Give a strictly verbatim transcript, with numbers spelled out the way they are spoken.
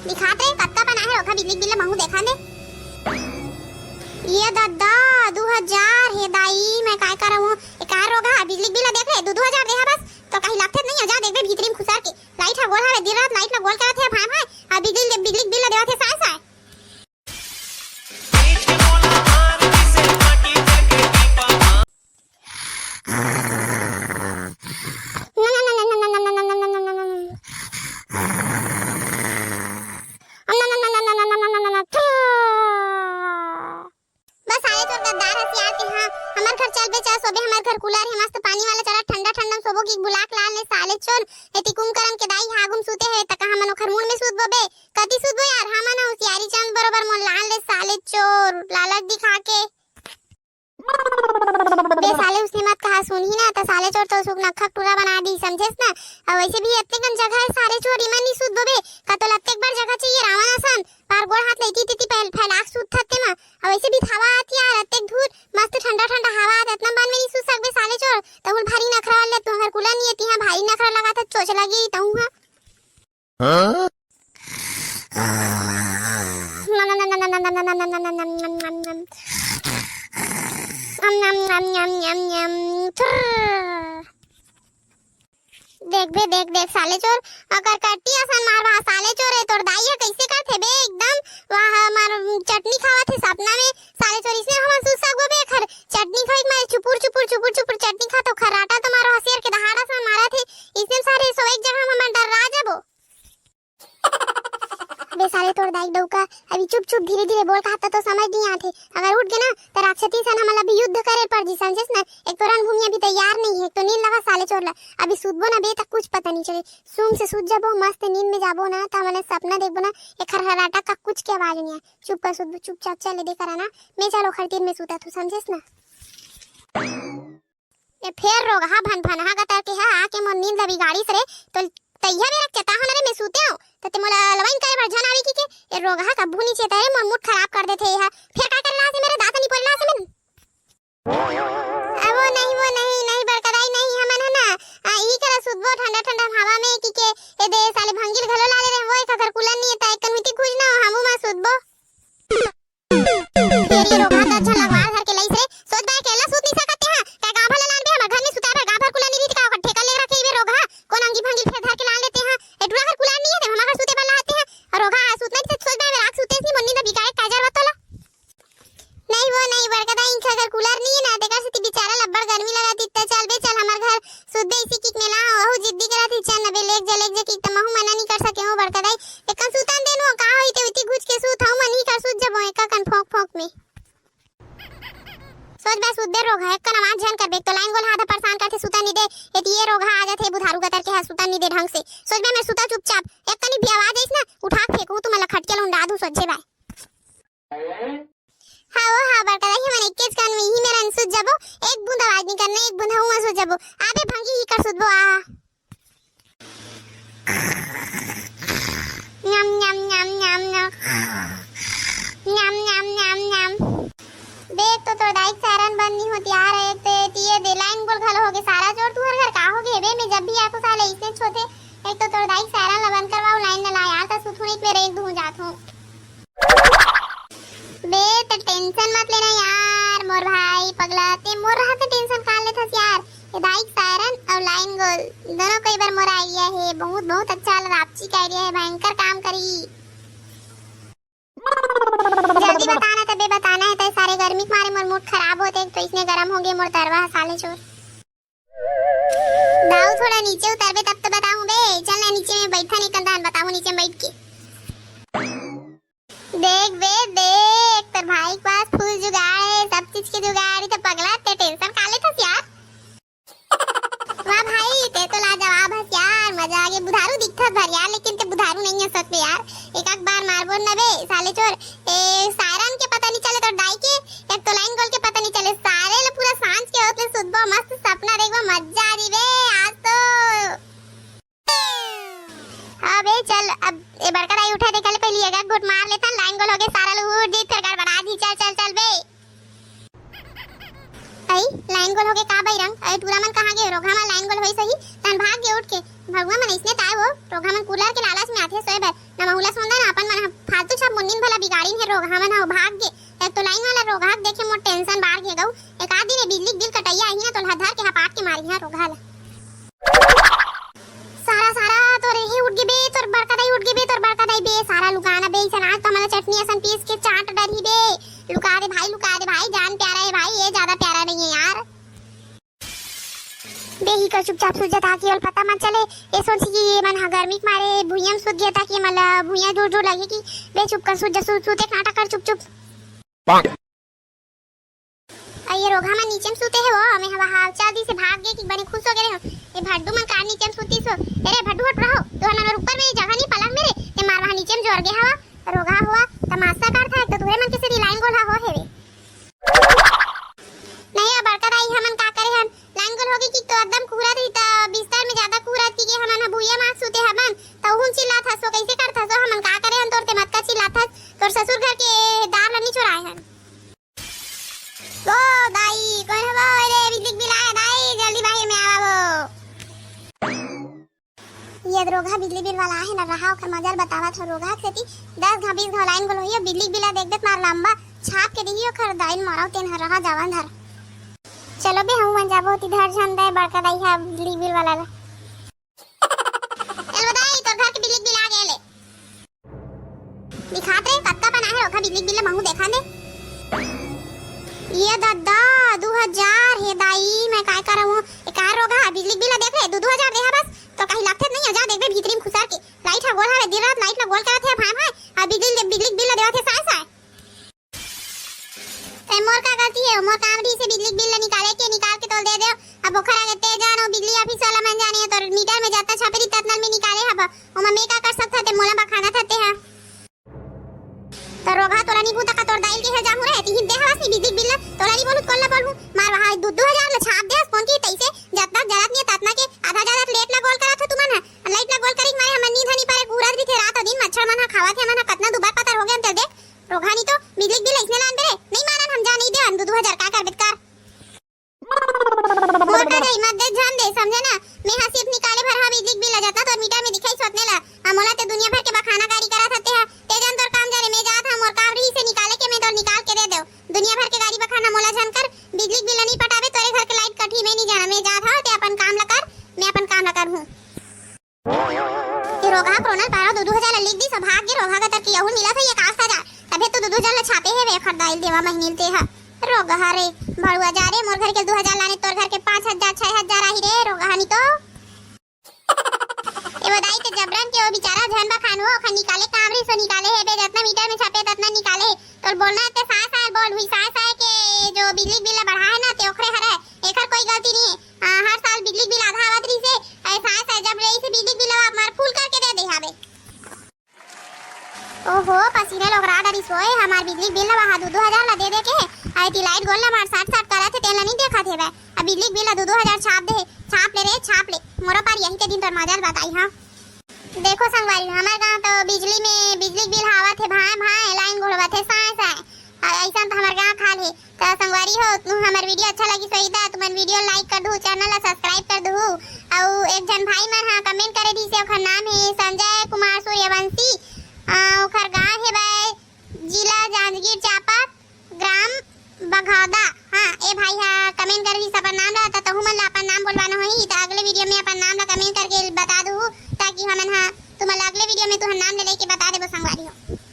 दिखात रे, कतका बनाए हे रोगहा बिजली के बिल ला, महूं देखा दे। ये ददा, दू हजार, हे दाई, मैं काय करहूं? ए का रोगहा, बिजली के बिल ला देख रे, दू दू हजार दे हे बस, तो कहीं लगथे नहीं, जा देखबे भीतरी में खुसर के। लाइट हा गोल हवे, दिन रात लाइट ला गोल करत हे भाई भाई, अउ बिजली, बिजली के बिल ला देवत हे साय साय। बस आए तोर गद्दार हसियार के, हाँ, हमर घर चल बे, चल सोबे, हमर घर कूलर हे, मस्त पानी वाला, चला ठंडा ठंडा में सोबो की बुलाक लान ले साले चोर। एती कुंभकरन के दाई हा आगू म सूते हे, त कहाँ मन ओखर मुड़ में सूतबो बे? कती सूतबो यार, हमन ह हुसियारी चांद बरोबर मोर लान ले साले चोर, लालच दिखा के। बे साले, उसने मत कहा, सुनही ना, त साले चोर तो सुख नखक टूरा बना दी, समझेस ना? अउ वैसे भी अत्ते कन जगह हे साले चोर, इमन नी सूतबो बे, का तोला अत्तेक बड़ जगह चाहिए रावण असन, पार गोड़ हाथ ले इती तिती फैल, फैलाक सूत थत्ते मा। अउ वैसे भी हवा आत यार, अत्तेक धूर, मस्त ठंडा ठंडा हवा आत, अतना बन में नी सूत सकबे साले चोर, तहुल भारी नखरा वाले, तू अगर कूलर नी हे, तिहा भारी नखरा लगात हे, चोच लगी तहूं हा। हाँ? देख बे, देख, देख, साले चोर, अगर कट्टी असन मारवा, साले चोर हे, तोर दाई ह कइसे करथे बे, एकदम, वाह, मार चटनी खावत हे सपना में, साले चोर, इसने हमन सूत सकबो बे, खर चटनी खाई मारे, चुपुर, चुपुर, चुपुर, चुपुर, चटनी खात हो, खर्राटा तो मारो, हसियार के दहाड़ असन मारत हे, इसने सारे सोए एक जगह हमन डर्रा जाबो। अबे साले तोर दाई डौका, अभी चुप चुप धीरे धीरे बोल, कहा तो समझ नहीं आथे। अगर उठ गे ना त राक्षसी सन हमन ला अभी युद्ध करे पड़ जी, समझेस ना? एक तो रणभूमि अभी तैयार नहीं है, एक तो नींद लगा साले चोर ला। अभी सुतबो ना बे त कुछ पता नहीं चले। सूंघ से सुत जाबो, मस्त नींद में जाबो ना त हमन सपना देखबो ना, एक खरखराटा का कुछ के आवाज नहीं है। चुप कर सुतबो, चुपचाप चले दे करा ना। मैं चलो खरतीर में सुता तू, समझेस ना? ए फेर रोगहा भनभनहा गतर के हा आके मोर नींद ल बिगाड़िस रे। तो तैया बेरा चेता हन रे, मैं सूते हूं, त ते मोला लवाइन करे बर झन आवे की के? ए रोगहा कभू नी चेता रे, मोर मूड खराब कर देथे एहा। फेर का करे ला से मेरे दांत नी पड़े ला से मेरे। अब वो नहीं, वो नहीं, नहीं बड़का दाई नहीं, हमन है ना, आ, ई करा सुतबो ठंडा ठंडा हवा में की के? ए दे साले भंगिल घलो ला ले रे, वो एक अगर कूलर नहीं है त एक कन मिट्टी घुस ना हो, हमू मा सुतबो। तेरी रोगहा दस झन लगवार धर के लइस रे। सोच बे, अकेला सूत नहीं सकत तेहा। काय गांव भर ला लानबे हमर घर में सुताए बर? गांव भर कुला नहीं रहित का? ओकर ठेका ले रखे बे रोगहा। कोन अंगी भंगी फेर धर के लान लेते हा? ए टूरा घर कुला नहीं है, ते हमर घर सुते बर लाते हा। और रोगहा सूत नहीं सकत, सोच बे, रात सुते नहीं, मोर नींद बिगाड़े का जरूरत तोला? नहीं वो नहीं, बड़का दाई, इनका घर कूलर नहीं है ना, तेकर सेती बेचारा लब्बड़ गर्मी लगत, इतना चल बे, चल हमर घर सुतबे इसी किक मेला, वहू जिद्दी करत ही, चल अबे लेग जा, लेग जा, किक त महू मना नहीं कर सके हो बड़का दाई। एकन सुतन देनु, का होई ते उती घुच के सुत, हूं मन ही कर सुत जबो, एका कन फोक फोक में। सोच बे सुत बे रोगहा, एकन आवाज झन करबे, तो लाइन गोल हाथ परेशान करथे, सुतन नहीं दे, एती ये रोगहा आ जाथे, बुधारू गतर के हा, सुतन नहीं दे ढंग से। सोच बे मैं सुता चुपचाप, एकन भी आवाज आइस ना, उठा के फेंकू, तुमन ला खटिया ल उंडा दू, सोझे बाय। हाँ, वो हाँ, बड़का दाई, हमन एकेच कान में ही मेरन सुत जाबो, एक बूंद आवाज नहीं करना, एक बूंद हूँ सुत जाबो। आबे भंगी ही कर सुतबो, आ। न्याम, न्याम, न्याम, न्याम, न्याम। न्याम, न्याम, न्याम, न्याम। देख तो तोर दाई के सायरन बंद नहीं होत यार, एक ते तिये दे लाइन गोल घलो होगे, साला चोर तुहर घर का होगे बे, मैं जब भी आथो साले इसने छोथे, एक तो तोर दाई के सायरन ला बंद करवाओ, लाइन ला यार, त सुथुनिक मेरे एक धुन जात हूँ। बे, त टेंशन मत लेना यार, मोर भाई पगला, ते मोर रहते टेंशन कान लेथस यार। ये दाई के सायरन अउ लाइन गोल, दोनों कई बार मोर आइडिया है, बहुत, बहुत अच्छा वाला रापची का आइडिया है, भयंकर काम करी। जल्दी बताना, तबे बताना है, ते सारे गर्मी के मारे मोर मूड खराब होते, तो इसने गरम होगे मोर तरवा ह साले चोर। दाऊ, थोड़ा नीचे उतरबे तब तो बताहूँ बे। चल ना नीचे में बैठन, एक अंदान बताहूँ नीचे में बैठ के। देख बे देख, तोर भाई के पास फुल जुगाड़ है, सब चीज के जुगाड़ है, तो पगला ते टेंशन का लेथस यार? वाह भाई, ते तो लाजवाब हस यार, मजा आ गया। बुधारू दिखथस भर यार, लेकिन ते बुधारू नहीं है सच में यार। एक आध बार मारबो न बे साले चोर। ए, सायरन के पता नहीं चले तोर दाई के, एक तो लाइन गोल के पता नहीं चले। सारे ला पूरा सांझ के होत ले सुतबो, मस्त सपना देखबो, मजा आ जाई बे आज तो। अबे चल, अब ए बड़का दाई उठा दे, कल पहली एक घुट मार लेथन, लाइन गोल होगे, सारा लोग उठ जी, फिर गड़बड़ा जी, चल, चल, चल बे। आई, लाइन गोल होगे का बई रंग? अरे टूरा मन कहाँ गे? रोगहा मन लाइन गोल होई सही, तन भाग गे उठ के। भगवा मन इसने ताय हो, रोगहा मन कूलर के लालच में आथे सोए बर। उला सुन ना, अपन मन ह फालतू छाप मुन्निन भला बिगाड़िन हे, रोगहा मन ह भाग गे। एक तो लाइन वाला रोगहा के देखे मोर टेंशन बाढ़ गे गऊ। एक आध दिन ए बिजली के बिल कटइया आही ना, तो ला धर के हपाट के मारिहा रोगहा ला। सारा, सारा, तोर एही उठ गे बे, तोर बड़का दाई उठ गे बे, तोर बड़का दाई बे, सारा लुकाना बे, इसन आज तो हमला चटनी असन पीस के चाट डरही बे। लुका दे भाई, लुका दे भाई, जान प्यारा हे भाई, ये ज्यादा प्यारा नहीं है यार। बे ही कर चुपचाप सुत जा, ताकि ओला पता मत चले। ये सोची कि ये मन ह गर्मी के मारे भुइयां में सुत गया, ताकि ये मन ला भुइयां जोर जोर लगे कि बे चुप कर, सुत जा, सुत, सुते के नाटक कर, चुप चुप। अरे ये रोगहा मन नीचे में सुते हे वो, मैं हवा हाव चाल दी से भाग गए कि बने खुश हो गए हो। ये भड्डू मन कार नीचे में सुती सो। अरे भड्डू हट रहो, तो हन ऊपर में जगह नहीं पलंग मेरे, ते मार वहां नीचे में जोर गए हवा। रोगहा हुआ तमाशा करता है, तो तुहरे मन के सेती लाइन गोल हो हेवे। नहीं, अब बड़का दाई हमन का करे हन, लाइन गोल होगे कि तो एकदम कुहरत रही, त बिस्तर में ज्यादा कुहरत कि के हमन ह भुइया माथ सुते हवन, त उहुन चिल्लात हसो, कैसे करत हसो, हमन का करे हन तोर ते मत का चिल्लात हस, तोर ससुर घर के दार ल नी छोड़ाए हन। ओ दाई, कोन हवो? अरे बिजली के बिल आए दाई, जल्दी बाहिर में आवा वो। ये रोगहा बिजली बिल वाला आहे ना रहा, ओकर मजा ल बतावत हो। रोगहा के सेती दस घा बीस घा लाइन गोल होइयो, बिजली के बिल ला देख देख मार लंबा छाप के दिही ओकर दाई ल मारव तेन ह रहा जावन धर। चलो बे, हम मन जाबो होती धर झन दे बड़का दाई हा बिजली बिल वाला ला। चल बताई, तोर घर के बिजली बिल आ गए ले। दिखात रे, कतका पन आहे रोगहा बिजली बिल ला महू देखा दे। ये दद्दा, दू हजार, हे दाई, मैं काय करहूँ? ए का रोगहा बिजली बिल ला देख रे, दू दू हजार देहा बस, तो कहीं लगथे नहीं, जा देखबे भीतरी में खुसर के, लाइट हा गोल हवे, दिन रात लाइट ला गोल करत हे, भाई भाई, आ बिजली, बिजली बिल ला देवत हे साय साय। ते मोर का गलती हे? मोर काम रहिसे बिजली के बिल ला निकाले के, निकाल के तोल दे देव। अब ओखर आगे ते जानो, बिजली ऑफिस वाला मन जाने, तोर मीटर में जतना छपरी ततना में निकाले हब, ओमा मैं का कर सकत हँव? ते मोला बखाना था ते हा। त रोगहा तोला नी भूता का तोर दाई ल के हे जाहूँ रे, तिहिन दे हवस नी बिजली के बिल ला, तोला नी बोलूँ त कोन ला बोलहूँ? मार वहाँ दू दू हजार ला छाप दे हस, कोन की तइसे जतना जलत नी हे ततना के आधा ज्यादा लेट ला गोल करत हो तुमन हा। लाइट ला गोल करी के मारे हमर नींद ह नी परे, घूरत रहिथे रात दिन, मच्छर मन हा खावत हे, हमन हा कतना दुबर पतर हो गए हम ते देख। रोगहा नी तो बिजली के बिल अइसने लान दे रे, नहीं मानन हम, जा नहीं देवन दू दू हजार, का करबे त कर। मोर का जाई, मत दे, झन दे, समझे ना? मैं हा सिर्फ निकाले भर हा बिजली के बिल ला, जतना तोर मीटर में दिखाइस ओतने ला। आ मोला ते दुनिया भर के बखाना गारी करत हते हा, ते जान तोर काम जाने, मैं जात हा, मोर काम रहिसे निकाले के, मैं तोर निकाल के दे देव। दुनिया भर के गारी बखाना मोला झन कर, बिजली के बिल ला नहीं पटाबे, तोरे घर के लाइट कटही, मैं नहीं जाना, मैं जात हा, ते अपन काम ला कर, मैं अपन काम ला करहूँ। ये रोगहा कोरोना पारा दू दू हजार ला लिख दिस, भाग गे रोगहा का तर के यहू मिला था ये कास हजार, तभे तो दू दू हजार ला छापे हे वे खरदाइल देवा महीनिल ते हा। रोगहा रे, भड़ुआ जा रे, मोर घर के दू हजार लाने, तोर घर के पाँच हजार, छह हजार आही रे, रोगहा नी तो। ए वो दाई के जबरन के वो बेचारा झन बखान हो, ओखर निकाले काम रहिस, सो निकाले हे बे, जतना मीटर में छपे ततना निकाले हे। तोर बोलना हे ते साय साय बोल, हुई साय साय के जो बिजली के बिल ला बढ़ा हे ना, ते ओखरे हरे, एखर कोई गलती नहीं है। आ, हर साल बिजली के बिल आधा आवत रहिसे, ऐसा ऐसा जब रहिसे बिजली के बिल अब मार फुल करके दे दे हावे। ओहो, पसीना लोग रा डरिस होए, हमार बिजली के बिल ला वहाँ दू दू हजार ला दे दे के, आई ती लाइट गोल ला मार साट साट करत हे, तेन ला नहीं देखत हे बे। अब बिजली के बिल ला दू दू हजार छाप दे, छाप ले रे, छाप ले। मोरो पार यही के दिन तोर मजा ल बताई, हाँ। देखो संगवारी, हमार गाँव तो बिजली में, बिजली के बिल आवत हे भाए भाए, लाइन गोल होवत हे साए साए। आ, अइसन तो हमार गाँव खाल हे। त संगवारी हो, तू हमर वीडियो अच्छा लगी सोई दा, तुमन वीडियो लाइक कर दू, चैनल ला सब्सक्राइब कर दू। अउ एक झन भाई मन हा कमेंट करे दिसे, ओखर नाम हे संजय कुमार सूर्यवंशी। आ, ओखर गाँव हे बे जिला जांजगीर चांपा, ग्राम बघौदा। हाँ, ए भाई हा कमेंट कर दिस अपन नाम ला, त तहू मन ला अपन नाम बोलवाना होही, त अगले वीडियो में अपन नाम ला कमेंट करके बता दू, ताकि हमन हा तुमन ला अगले वीडियो में तुहर नाम ले लेके बता देबो संगवारी हो।